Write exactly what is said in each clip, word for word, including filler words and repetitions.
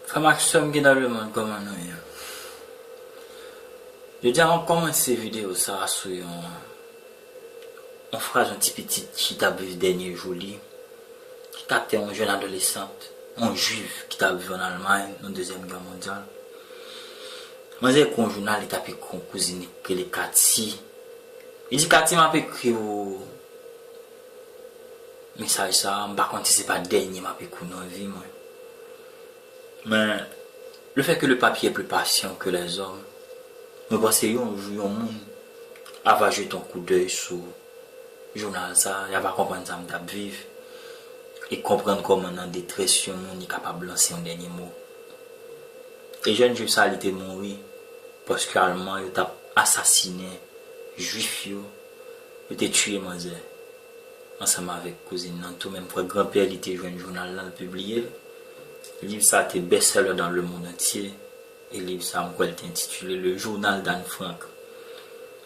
Frè m ak sè m ki nan lemonn, kòman nou ye? Jodi a, m ap kòmanse videyo sa a sou yon, yon fraz yon ti pitit ki t ap viv dènye jou li, ki ka te yon jèn adolesant, yon jwif ki t ap viv ann Almay nan Dezyèm Gè Mondyal. Manzè ekri yon jounal, li t ap ekri yon kouzin li k rele Kati. Li di, "Kati, m ap ekri w mesaj sa a, m pa konn si se pa dènye m ap ekri w nan vi mwen." Men, le fait que le papier est plus patient que les hommes, mwen panse yon jou yon moun ava jete yon koudèy sou jounal sa a, y ava konprann sa m t ap viv, e konprann kòman nan detrès yon moun li kapab lanse yon dènye mo. E jèn jwif sa a, li te mouri paske Alman yo t ap asasinen Jwif yo, yo te tiye manzè ansanm avèk kouzin nan tou, menm frè granpè li te jwenn jounal lan, l pibliye l. Liv sa a te best-seller dans le monde entier, e liv sa a, m kwè l te entitile Le Journal d'Anne Frank.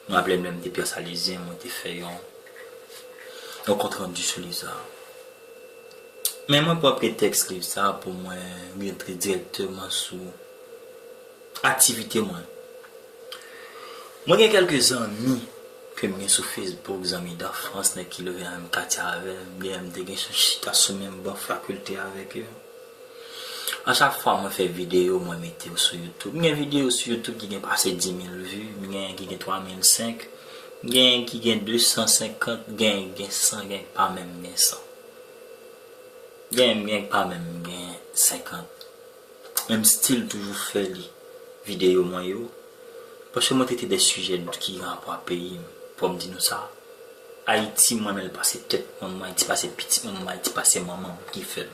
Mwen raple m lè m te Pyè Salezyen, mwen te fè yon, yon kontrandi sou liv sa a. Men mwen pran pretèks liv sa a pou mwen rantre dirèkteman sou aktivite mwen. Mwen gen kèlke zanmi ke m gen sou Facebook, zanmi danfans, nèg ki leve nan menm katye avè m, gen m te gen chans chita sou menm ban fakilte avèk yo. A chak fwa mwen fè videyo, mwen mete yo sou YouTube. M gen videyo sou YouTube ki gen pase dis mil vi, m gen ki gen twa mil senk, m gen ki gen de san senkant, gen ki gen san, gen ki pa menm gen san. Gen, gen pa menm gen senkant. Men m still toujou fè li, videyo mwen yo. Paske mwen trete de sijè ki gen rapò a peyi m. Fò m di nou sa. Ayiti, m renmen l pase tèt manman m, Ayiti pase pitit manman m, Ayiti pase manman m ki fè l.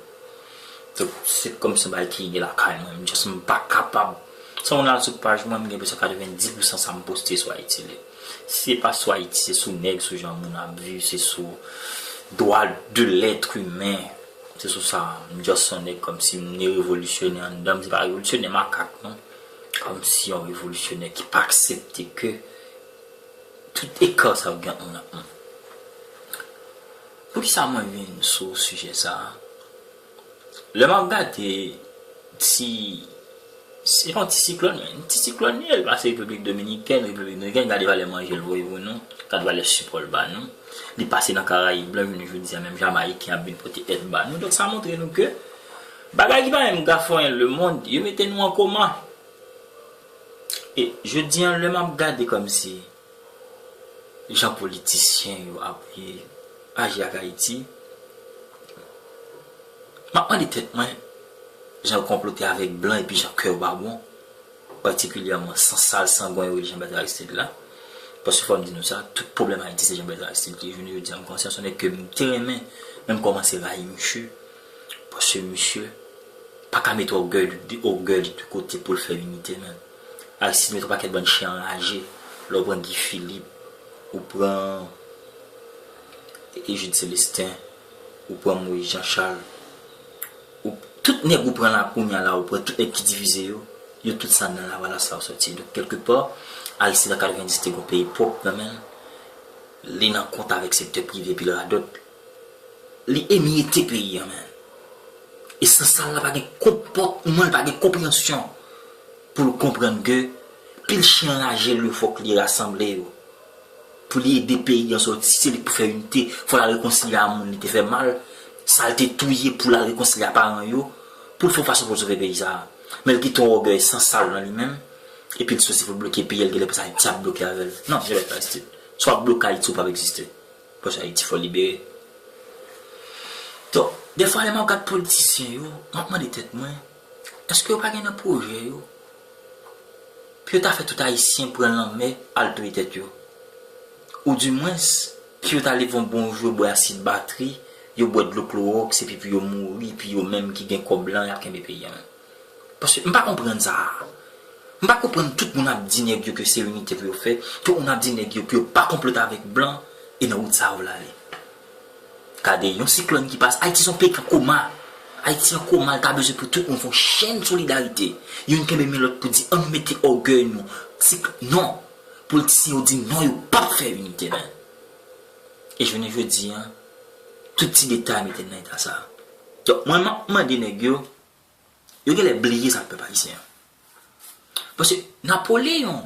Donk, se kòmsi yon bagay ki gen lakay mwen. M just, m pa kapab. Si moun al sou paj mwen, m gen enpresyon katrevenndis pousan sa m poste sou Ayiti li. Si se pa sou Ayiti, se sou nèg, sou jan moun ap viv, se sou dwa de lèt imen. Se sou sa, m just yon nèg kòmsi m ni revolisyonè anndan m, se pa revolisyonè makak non. Kòmsi yon revolisyonè ki pa aksepte ke tout eka sa yo gen yon nan yon. Poukisa mwen vin sou sijè sa a? Lè m ap gade ti, se pa yon ti siklòn, men ti siklòn li ye, li pase Repiblik Dominikèn, Repiblik Dominikèn, gade valè manje l voye pou nou, gade valè sipò l ba nou. Li pase nan Karayib lan, jounen jodi a, menm Jamayiken ap vin pote èd ba nou. Donk, sa montre nou ke bagay ki pa menm gafonyen lemonn, yo mete nou an koma. E jodi a, lè m ap gade kòmsi jan politisyen yo ap aji ak Ayiti, m ap mande tèt mwen, jan yo konplote avèk blan epi jan kè yo pa bon, patikilyèman san sal, sangwen yo, Jean Bertrand Aristide la. Paske fò m di nou sa, tout pwoblèm Ayiti se Jean Bertrand Aristide ki jounen jodi a. M konsyan se yon nèg ke m te renmen, men m kòmanse rayi misye. Paske misye pa ka mete ògèy li, ògèy li de kote pou l fè inite, men Aristide mete yon pakèt bann chen anraje. Lè w pran Guy Philippe, ou pran Égide Célestin, ou pran Moïse Jean Charles, ou, tout nèg ou pran la kounye a la, ou pran tout nèg ki divize yo, yo tout sa nan Lavalas la yo sòti. Donk, kèlkepa, Aristide an katrevenndis te gon peyi pwòp nan men l, li nan kont avèk sektè prive epi l radòt. Li emyete peyi an, men. E san sa l la pa gen konpòtman, li pa gen konpreyansyon pou l konprann ke pil chen anraje l yo fòk li rasanble yo. Pou li ede peyi an sòti, se li k pou fè inite, fò l al rekonsilye a moun li te fè mal, sa l te touye pou l al rekonsilye a paran yo, pou l fè yon fason pou l sove peyi sa a. Men l kite yon ògèy san sal nan li menm, epi l sòti pou l bloke peyi a, l genlè panse Ayiti ap bloke avè l. Non, Jean Bertrand Aristide, swa w ap bloke Ayiti ou p ap egziste. Paske Ayiti fò libere. Donk, dèfwa lè m ap gad politisyen yo, m ap mande tèt mwen, èske yo pa gen nan pwojè yo pou yo ta fè tout Ayisyen pran lanmè al touye tèt yo? Oudimwens, pou yo ta leve yon bon jou, yo bwè asid batri, yo bwè dlo klowòks, epi pou yo mouri, epi yo menm ki gen kòb lan, y ap kenbe peyi a menm. Paske m pa konprann sa. M pa konprann tout moun ap di nèg yo ke se inite pou yo fè, tout moun ap di nèg yo pou yo pa konplote avèk blan, e nan wout sa yo vle ale. Gade, yon siklòn ki pase, Ayiti se yon peyi k an koma. Ayiti an koma, l ta bezwen pou tout moun fè yon chèn solidarite. Youn kenbe men lòt pou di, ann nou mete ògèy nou. Sik-, non, politisyen yo di non, yo p ap fè inite, men. E jounen jodi a, tout ti detay mete n nan eta sa. Donk, mwen, m ap mande nèg yo, Yo genlè bliye sa k pèp ayisyen an. Paske Napoleyon,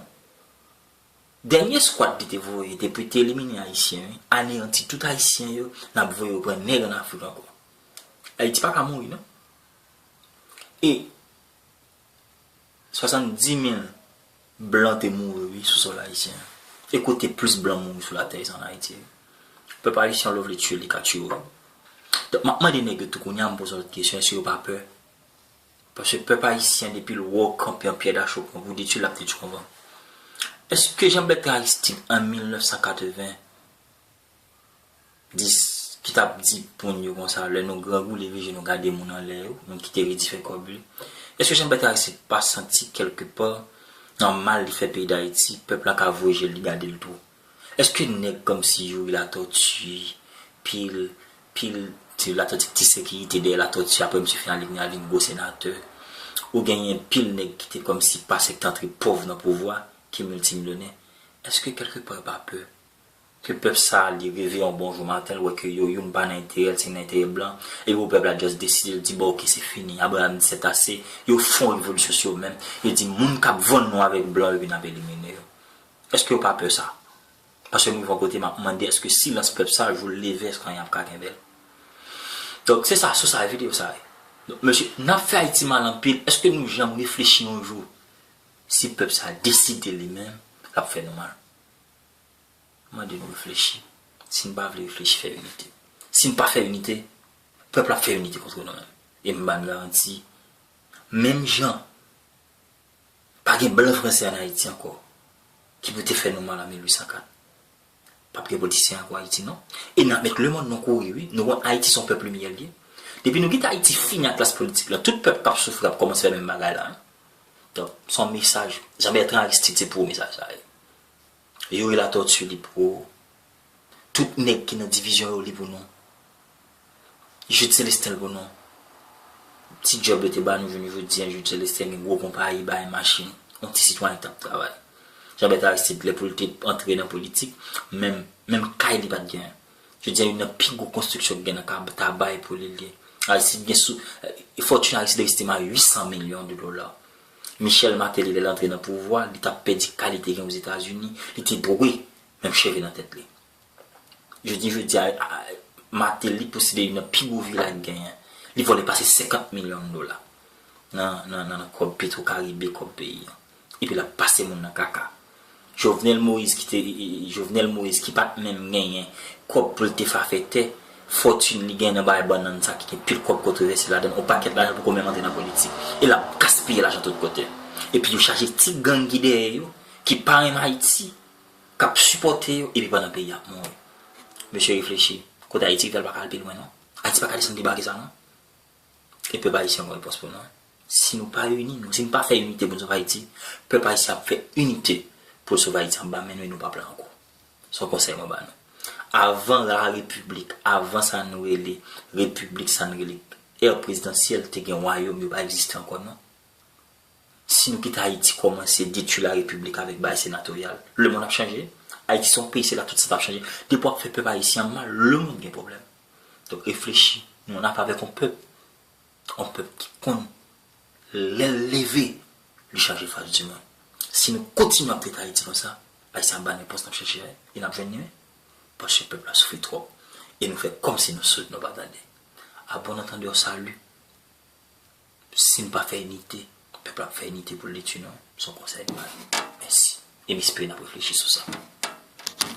dènye skwad li te voye, te pou te elimine Ayisyen, wi, aneyanti tout Ayisyen yo, n ap voye yo pran nèg ann Afrik ankò. Ayiti pa ka mouri, non. E swasanndimil blan te mouri, wi, sou sòl ayisyen. E kote plis blan mouri sou latè, se ann Ayiti, wi. Pèp ayisyen, lè w vle tiye l, li ka tiye w. Donk, m ap mande nèg yo tou kounye a, m poze yon lòt kesyon, èske yo pa pè? Paske pèp ayisyen, depi l wè w kanpe an pyè dachopon pou detwi l, l ap detwi w anvan. Èske Jean Bertrand Aristide, an mil nèf san katreven, dis, ki t ap di moun yo konsa, lè nou grangou, leve je nou gade moun anlè yo, moun ki te redi fè kòb yo, èske Jean Bertrand Aristide pa santi kèlke pa nan mal li fè peyi Dayiti, pèp la ka voye je l, li gade l tou? Èske nèg kòmsi Youri Latortue, pil, pil, ti Latortue ki ti sekirite dèyè Latortue, apre misye fin ale, kounye a vin gwo senatè, ou genyen pil nèg ki te kòmsi pa septantre pòv nan pouvwa, ki miltimilyonè, èske kèlke pa yo pa pè ke pèp sa a li reve yon bon jou maten, l wè ke yo youn pa nan enterè l, se nan enterè blan, epi pou pèp la just deside, l di, bon, oke, se fini, Abraham di c'est assez, yo fè yon revolisyon sou yo menm, yo di, moun k ap vann nou avèk blan yo, epi n ap elimine yo. Èske yo pa pè sa? Paske m rive yon kote, m ap mande, èske silans pèp sa, jou l leve, èske anyen ap ka kenbe l? Donk, se sa, sou sa, videyo sa ye. Donk, mesye, n ap fè Ayiti mal anpil, èske nou janm reflechi yon jou si pèp sa deside li menm, l ap fè nou mal? Mande nou reflechi. Si n pa vle reflechi, fè inite. Si n pa fè inite, pèp la ap fè inite kont nou menm. E m ba n garanti, menm jan pa gen blan fransè ann Ayiti ankò ki pou te fè nou mal an mil uit san kat. P ap gen politisyen ankò Ayiti, non. E n ap met lemonn nan kouri, wi. Nou konn Ayiti se yon pèp limyè l ye. Depi nou kite Ayiti fini ak klas politik la, tout pèp k ap soufri ap kòmanse fè menm bagay la, wi. Donk, se yon mesaj. Jean Bertrand Aristide, se pou ou mesaj sa ye. Youri Latortue, li pou ou. Tout nèg ki nan divizyon yo, li pou nou. Jude Célestin, li pou nou. Ti djòb yo te ba nou jounen jodi a, Jude Célestin gen gwo konpayi, bay machin. Yon ti sitwayen k t ap travay. Jean Bertrand Aristide, lè pou l te antre nan politik, menm, menm kay li pa t genyen. Jodi a, youn nan pi gwo konstriksyon ki gen nan Kab-, Tabay pou li l ye. Aristide gen sou, eh, fòtin Aristide estime a uit san milyon de dola. Michel Martelly, lè l antre nan pouvwa, li t ap pèdi kay li te gen Ozetazini, li te dwe menm cheve nan tèt li. Jodi, jodi a, a, Martelly posede youn nan pi gwo vila ki genyen. Li vòlè pase senkant milyon dola nan, nan, nan, nan kòb Petro Caribe, kòb peyi an. Epi l ap pase moun nan kaka. Jovenel Moïse ki te, e, e, Jovenel Moïse ki pa t menm genyen kòb pou l te fè afè tè, fòtin li genyen nan bagay bannann sa ki gen pil kòb kontwovèse ladan l, yon pakèt lajan poko menm antre nan politik. E l ap gaspiye lajan tout kote. Epi yo chaje ti gang ki dèyè yo, ki pa renmen Ayiti, k ap sipòte yo, epi pandan peyi a ap mouri. Mesye, reflechi. Kote Ayiti rive a, l pa ka al pi lwen, non. Ayiti pa ka desann debake sa, non. E pèp ayisyen gon repons pou nou. Si nou pa ini nou, si nou pa fè inite pou n sove Ayiti, pèp ayisyen ap fè inite pou l sove Ayiti anba men nou e nou p ap la ankò. Se yon konsèy mwen ba nou. Avan la repiblik, avan sa nou rele repiblik, sa nou rele ère prezidansyèl, te gen wayòm, yo pa egziste ankò, non. Si nou kite Ayiti kòmanse detwi la repiblik avèk bagay senatoryal, lemonn ap chanje. Ayiti se yon peyi, se la tout sa t ap chanje. Depi w ap fè pèp ayisyen an mal, lemonn gen pwoblèm. Donk, reflechi. Nou ann afè avèk yon pèp, yon pèp ki konn lè l leve, li chanje fas di mond. Si nou kontinye ap trete Ayiti konsa, Ayisyen ap ba n repons n ap chèche a, e n ap jwenn li, wi. Paske pèp la soufri twòp. E nou fè kòmsi nou soud, nou pa tande. À bon entendeur, salut. Si n pa fè inite, pèp la ap fè inite pou l detwi nou. Se yon konsèy m ba nou. Mèsi. E m espere n ap reflechi sou sa.